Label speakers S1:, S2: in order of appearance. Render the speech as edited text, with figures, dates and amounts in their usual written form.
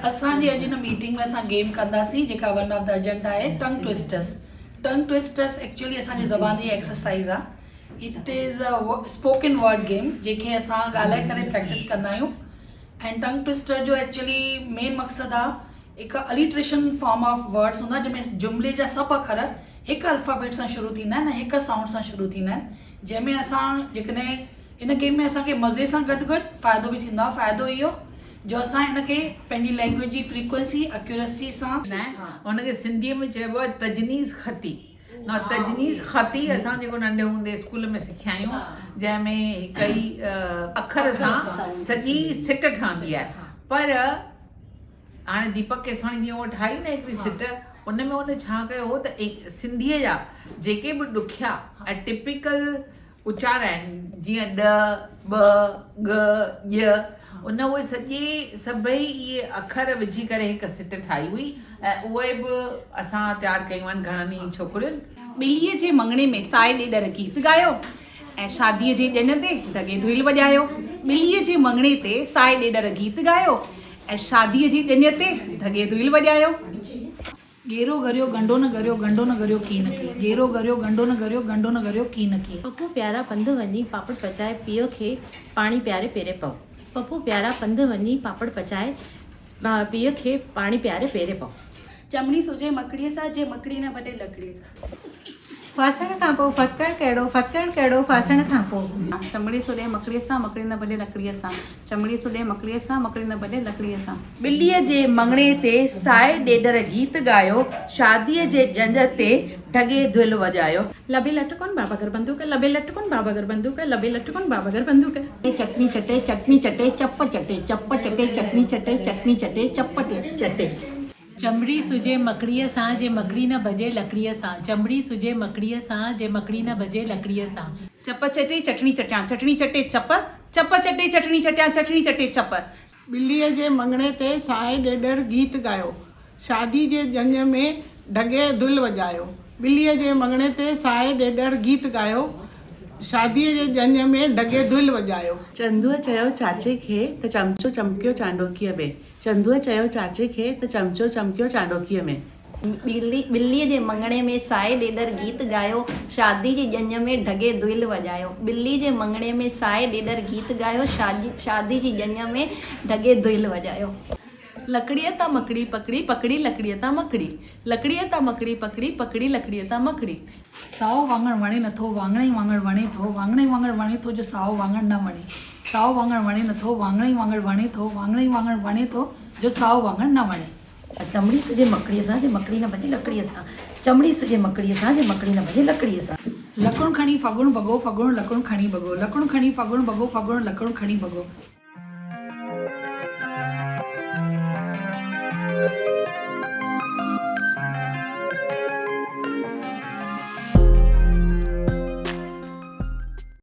S1: اسان جي اڄ هن ميٽنگ ۾ اسان گيم ڪنداسين جيڪا ون آف the agenda آهي ٽنگ ٽوئسٽرس ٽنگ ٽوئسٽرس ايڪچوئلي اسان جي زبان جي ايڪسرسائز آهي it is a spoken word game جنهن کي اسان ڳالهائي ڪري پريڪٽس ڪندا آهيون ۽ ٽنگ ٽوئسٽر جو ايڪچوئلي مين مقصد آهي هڪ اليٽريشن فارم آف ورڊس هوندا جنهن ۾ جملي جا سڀ اکر هڪ الفابيٽ سان شروع ٿيندا آهن ۽ هڪ سائونڊ سان شروع ٿيندا آهن جنهن ۾ اسان جيڪڏهن هن گيم ۾ اسان کي مزي سان گڏ گڏ فائدو به ٿيندو آهي فائدو اهو جو اسان هن کي پنهنجي لينگويج جي فريڪوئنسي اڪيورسي سان.
S2: ان کي سنڌيء ۾ چئبو آهي تجنيس خطي. نو تجنيس خطي اسان جيڪو ننڍي هوندي اسڪول ۾ سکيا آهيون جنهن ۾ هڪ ئي اکر سان سڄي سٽ ٺهندي آهي پر هاڻي ديپڪ ڪيسواڻي جيئن اها ٺاهي نه هڪڙي سٽ ان ۾ ان ڇا ڪيو هو ته سنڌيء جا جيڪي به ڏکيا ۽ ٽپيڪل اچار آهن جيئن ڏ، ٻ، ڳ، ڄ ان اهي سڄي سڀئي اهي اکر وجهي ڪري هڪ سٽ ٺاهي هئي ۽ اهي به اسان تيار ڪيون آهن گهڻن ئي ڇوڪرين.
S3: ٻليء جي مڱڻي ۾ سائي ڏيڏر گيت ڳايو ۽ شاديء جي ڄڃ تي ڍڳي دهل وڄايو. ٻليء جي مڱڻي تي سائي ڏيڏر گيت ڳايو ۽ شاديء جي ڄڃ تي ڍڳي دهل وڄايو.
S1: ڳيرو ڳريو ڳنڍو نه ڳريو ڳنڍو نه ڳريو ڪين ڪي ڳيرو ڳريو ڳنڍو نه ڳريو ڳنڍو نه ڳريو ڪين ڪي.
S4: پپو پيارا پنڌ وڃي پاپڙ پچائي پيء کي پاڻي پياري پيري پئو. پپو پيارا پنڌ وڃي پاپڙ پچائي پيء کي پاڻي پياري پيري پئو.
S5: چمڙي سجي مڪڙيء سان، جي مڪڙي نه ڀٽي لڪڙيء سان.
S6: ڦاسڻ کان پوء ڦٿڪڻ ڪهڙو، ڦٿڪڻ ڪهڙو ڦاسڻ کان پوء.
S7: چمڙي سجي مڪڙيء سان، مڪڙي نه ڀڄي لڪڙيء سان. چمڙي سجي مڪڙيء سان، مڪڙي نه ڀڄي لڪڙيء سان.
S8: ٻليء جي مڱڻي تي سائي ڏيڏر گيت ڳايو، شاديء جي ڄڃ تي ڍڳي دهل وڄايو.
S7: لڀي لٺ ڪون بابا گهر بندوق، لڀي لٺ ڪون بابا گهر بندوق، لڀي لٺ ڪون بابا گهر بندوق.
S9: چٽڻي چٽي، چٽڻي چٽي، چپ چٽي، چپ چٽي، چٽڻي چٽي، چٽڻي چٽي، چپ چٽي.
S10: چنبڙي سجهي مڪڙيء سان، جي مڪڙي نه ڀڄي لڪڙيء سان. چنبڙي سجهي مڪڙيء سان، جي مڪڙي نه ڀڄي لڪڙيء سان.
S3: چپ چٽي چٽڻي چٽيان، چٽڻي چٽي چپ، چپ چٽي چٽڻي چٽيان، چٽڻي چٽي چپ.
S11: ٻليء جي مڱڻي تي سائي ڏيڏر گيت ڳايو، شادي جي ڄڃ ۾ ڍڳيء دهل وڄايو. ٻليء جي مڱڻي تي سائي ڏيڏر گيت ڳايو، شاديء جي ڄڃ ۾ ڍڳيء دهل وڄايو.
S12: چندوء چيو چاچي کي ته چمچو چمڪيو چانڊوڪيء ۾. چندوء چيو چاچي کي ته چمچو چمڪيو چانڊوڪيء ۾.
S13: ٻلي ٻليء جي مڱڻي ۾ سائي ڏيڏر گيت ڳايو، شادي جي ڄڃ ۾ ڍڳي دهل وڄايو. ٻلي جي مڱڻي ۾ سائي ڏيڏر گيت ڳايو، شادي جي ڄڃ ۾ ڍڳي دهل وڄايو.
S12: لڪڙيء تان مڪڙي پڪڙي، پڪڙي لڪڙيء تان مڪڙي. لڪڙيء تان مڪڙي پڪڙي، پڪڙي لڪڙيء تان مڪڙي.
S1: سائو واڱڻ وڻي نٿو، واڱڻائي واڱڻ وڻي ٿو، واڱڻائي واڱڻ وڻي ٿو جو سائو واڱڻ نه وڻي. سائو واڱڻ وڻي نٿو، واڱڻائي واڱڻ وڻي ٿو، واڱڻائي واڱڻ وڻي ٿو جو سائو واڱڻ نه وڻي.
S14: چمڙي سجي مڪڙيء سان، جي مڪڙي نه ڀڄي لڪڙيء سان. چمڙي سجي مڪڙيء سان، جي مڪڙي نه ڀڄي لڪڙيء سان.
S1: لڪڻ کڻي ڦڳڻ ڀڳو، ڦڳڻ لڪڻ کڻي ڀڳو. لڪڻ کڻي ڦڳڻ ڀڳو، ڦڳڻ لڪڻ کڻي ڀڳو.